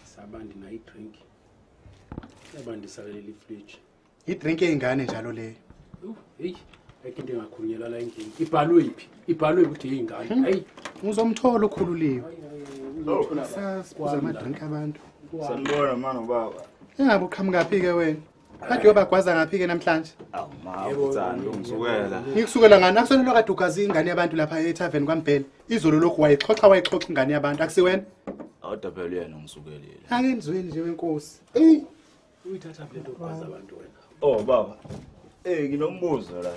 Sabandi na i-drink. Yabandisa leli fridge. I-drink eyingane njalo leyo. Hey, ayikho into engakhulunyelwa la endlini. Ibhalwe iphi? Ibhalwe ukuthi eyingane. Hayi, uzomthola ukhululiwe. Sasiphuza ama-drink abantu. Sanibona mama baba. Engabe uqhamuka phi ke wena? Kade uyobagwaza ngaphi ke namhlanje? Awu ma, uthanda ungisukela. Ngikusukela ngani? Akusona kade ugazi ingane yabantu lapha etavern kwaMbhele. Izolo lokhu wayixoxa ingane yabantu. Akusiwena? Awuda phela uyena ngisukelile. Akenzweni nje wenkosi. Ey, uyithatha phela into ogwaza abantu wena. Oh baba. Nginombuzo la.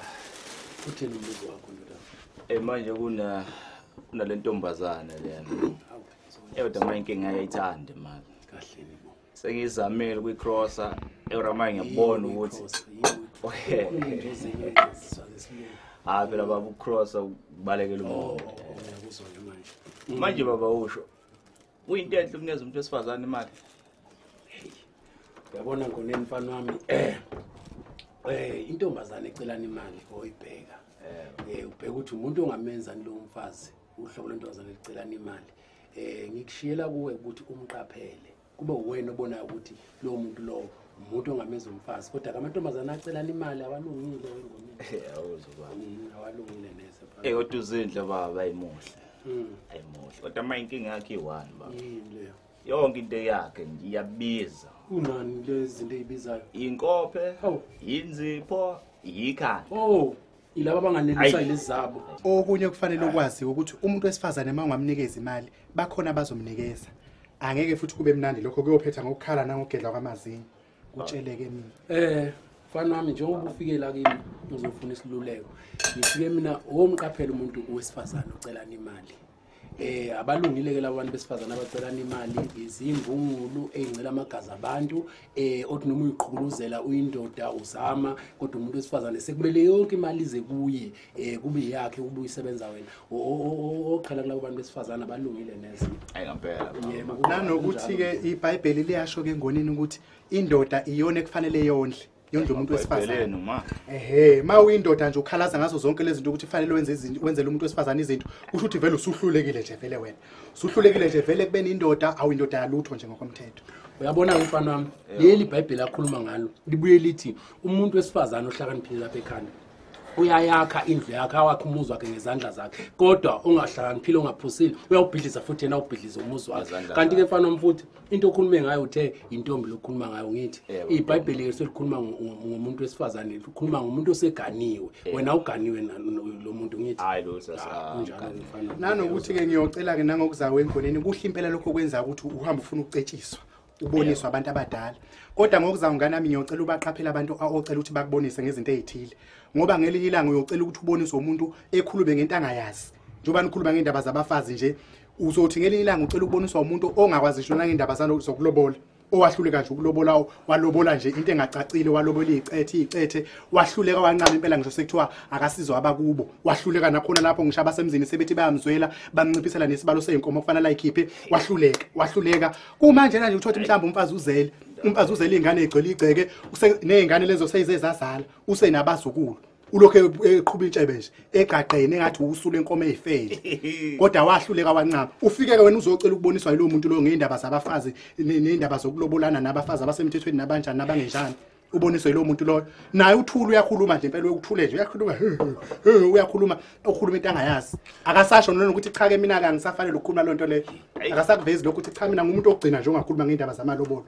Uthini umbuzo wakho ndoda? Manje kuna lentombazana lena. Kodwa manje inkinga ayithandi manje. Kahle ni bo. Sengizamile kuyicrosser, manje ngiyabona ukuthi hayi phela baba ucrosser kubalekela umuntu. Ngiyakuzwa manje. Manje baba usho kuyinto enhle ukunikeza umuntu wesifazane imali. Hey. Uyabona ngone mfana wami intombazane ecelana imali oyibheka. Ubheka ukuthi umuntu ongamenzani lo mfazi, uhlobo lwentombazane ecelana imali. Ngikushiyela kuwe ukuthi umqaphele. Kube wena obonayo ukuthi lo muntu lo umuntu ongamenza umfazi, kodwa amantombazane acelana imali awalungile wengomeni. Awuzwa baba. Awalungile neze. Kodwa uZinhle baba ayimuhle. Ayimuhle. Kodwa manje inkinga yakhe iyi-one baba. Yini leyo? Yonke into yakhe nje iyabiza. Unani lezi zinto ezibizayo? Inkophe, inzipho, ikhanda. Oh, ilaba abanganeliswa yilezi zabo. Okunye kufanele ukwazi ukuthi umuntu wesifazane uma ungamnikeza imali, bakhona abazomnikeza. Angeke futhi kube mnandi lokho kuyophetha ngokukhala nangogedla kwamazinyo. Kutsheleke mina. Mfana wami njengoba ufike la kimi uzofuna isiluleko. Ngifike mina womqaphela umuntu wesifazane ocelana imali. Abalungile ke labo bantu besifazane abacelana imali, izimbungulu ezingcela amagazi abantu, othi noma uyiqhukuluzela uyindoda uzama, kodwa umuntu wesifazane sekumele yonke imali ize kuye, kube yakhe kube uyisebenza wena. Oqhala kulabo bantu besifazane abalungile neze. Hayi ngempela. Yebo. Nanokuthi ke iBhayibheli liyasho ke ngonini ukuthi indoda iyona ekufanele yondle. Yondle umuntu wesifazane. Ehhe, ma uyindoda nje ukhalaza ngazo zonke lezi zinto ukuthi kufanele wenze izinto, wenzele umuntu wesifazane izinto, kusho ukuthi vele usuhlulekile nje vele wena. Usuhlulekile nje vele kubeni indoda, awuyindoda yalutho nje ngokomthetho. Uyabona mfana wami, leli iBhayibheli akhuluma ngalo, libuye lithi umuntu wesifazane ohlakaniphile lapha ekhanda uyayakha indlu yakhe, awakhe umuzi wakhe ngezandla zakhe, kodwa ongahlakaniphile ongaphusile uyawubhidliza futhi yena ubhidliza umuzi wakhe. Kanti ke mfana wami futhi into okhulume ngayo uthe intombi lokukhuluma ngayo ngithi iBhayibheli ke selikhuluma ngomuntu wesifazane, likhuluma ngomuntu oseganiwe. Wena uganiwe lo muntu ngithi. Hayi lo sasa. Nanokuthi ke ngiyocela ke nangokuzayo engoneni kuhle impela lokho kwenza ukuthi uhambe ufuna ukucetshiswa. Uboniswa abantu abadala. Kodwa ngokuzayo ngane nami ngiyocela ubaqaphela abantu ocela ukuthi bakubonise ngezinto ezithile. Ngoba ngelinye ilanga uyocela ukuthi uboniswe umuntu ekhulume ngento angayazi. Njengoba nikhuluma ngendaba zabafazi nje, uzothi ngelinye ilanga ucela ukuboniswa umuntu ongakwazi ngisho nangendaba zokulobola. Owahluleka nje ukulobola, walobola nje into engacacile, walobola icethe, wahluleka wancama impela ngisho sekuthiwa akasizwa abakubo. Wahluleka nakhona lapho ngisho abasemzini sebethi bayamzwela, bamnciphisela nesibalo seyinkomo kufanele ayikhiphe, wahluleka. Kumanje nje uthothi mhlawumbe umfazi uzele ingane egcwele igceke, nezingane lezo seyizezazala, usenabazukulu. Ulokhu eqhuba intshebe nje egaqene engathi usule inkomo ezifele, kodwa wahluleka wancama. Ufike ke wena uzocela ukuboniswa yilowo muntu lo ngeindaba zabafazi neindaba zokulobolana nabafazi abasemthethweni nabanjani nabangenjani. Uboniswe yilowo muntu loyo, naye uthule uyakhuluma nje impela, uthule nje uyakhuluma, uyakhuluma, ukhuluma into angayazi. Akasasho nona ukuthi cha ke mina ke angisafanele ukukhuluma lonto leyo. Akasakuvezi lokho ukuthi cha mina ngumuntu ogcina nje ongakhuluma ngeindaba zamalobolo.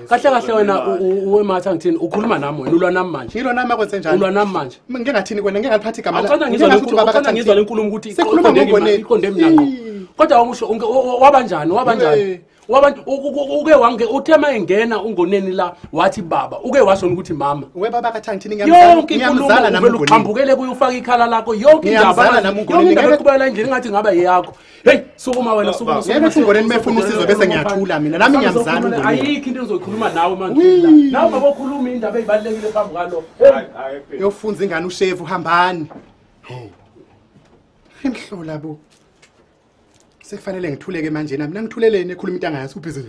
Kahle kahle wena uwematha ngithini ukhuluma nami wena ulwa nami manje. Ngilwa nami akwenze njani? Ulwa nami manje. Ngike ngathini kwena, ngike ngaliphatha igama la. Ngizwa ngizwa lenkulumo ukuthi iqonde mina ngqo. Kodwa usho wabanjani wabanjani? Wabantu uke wange uthe mayengena ungoneni la wathi baba, uke washo ukuthi mama. We baba kaThangithini ngiyamzala, ngiyamzala nami ungoneni. Uqhambukele kuye ufaka ikhala lakho yonke indaba. Yonke indaba eqhubeka endlini ngathi ngaba eyakho. Hey, sukuma wena, sukuma. Yebo uthi ungoneni mefuna usizo bese ngiyathula mina. Nami ngiyamzala ungoneni. Ayikho into engizoyikhuluma nawe manje la. Nawe ungabokhuluma indaba ezibalekile phambi kwalo. Uyofunza ingane ushevu hambani. Imhlola bo. Sekufanele ngithuleke manje nami. Nangithuleleni ekhuluma into angayazi ubhizi.